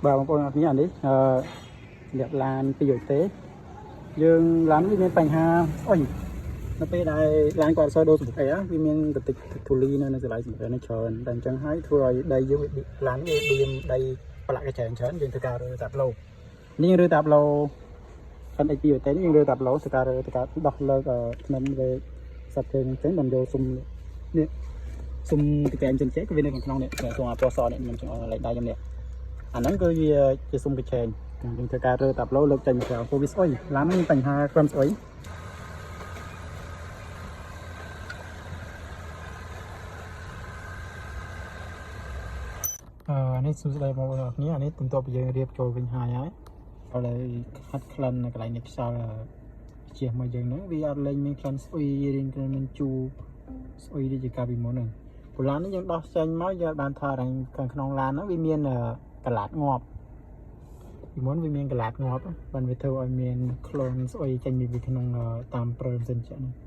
បាទបងប្អូនអរគ្នាអានេះអឺសម្រាប់ឡាន200ទេយើងឡានវាមានបញ្ហាស្អុយនៅពេលដែលឡានគាត់អត់សូវដូរសម្ពុកអីវាមានបន្តិចធូលីនៅនៅកន្លែងសម្ពុកនេះច្រើនតែអញ្ចឹងហើយធ្វើឲ្យដីយើងវាឡានវាបៀមដីប្រឡាក់កញ្ចែងច្រើនយើងធ្វើការរើតាប្លូនេះយើងរើតាប្លូ NX 200ទេយើងរើតាប្លូធ្វើការរើធ្វើការដោះលើកធ្នឹមលើសត្វគេអញ្ចឹងបានយកសុំនេះសុំតកែងចិនចេកក៏វានៅក្នុងនេះសុំអាពណ៌សនេះខ្ញុំចង់ឲ្យដៃខ្ញុំនេះ អាហ្នឹងគឺវាជាស៊ុំកញ្ឆេងយើងធ្វើការរើតាប្លូលើកចេញមកក្រៅព្រោះវាស្អុយឡានហ្នឹងមានបញ្ហាក្លិនស្អុយអឺនេះសួស្តីបងប្អូនអរគ្នាអានេះបន្ទាប់ពីយើងរៀបចូលវិញហើយហើយឥឡូវហាត់ក្លិននៅកន្លែងនេះខ្យល់ជះមកយើងហ្នឹងវាអត់លែងមានក្លិនស្អុយរៀងក្លិនមានជូរស្អុយដូចជាកាលពីមុនហ្នឹងព្រោះឡាននេះយើងដោះចេញមកយើងបានថតខាងក្នុងឡានហ្នឹងវាមានកន្លាតងាប់ ពីមុនវាមានកន្លាតងាប់បានវាធ្វើឲ្យមានក្លូនស្អុយចេញពីក្នុងតាមព្រើមសិនជាហ្នឹង។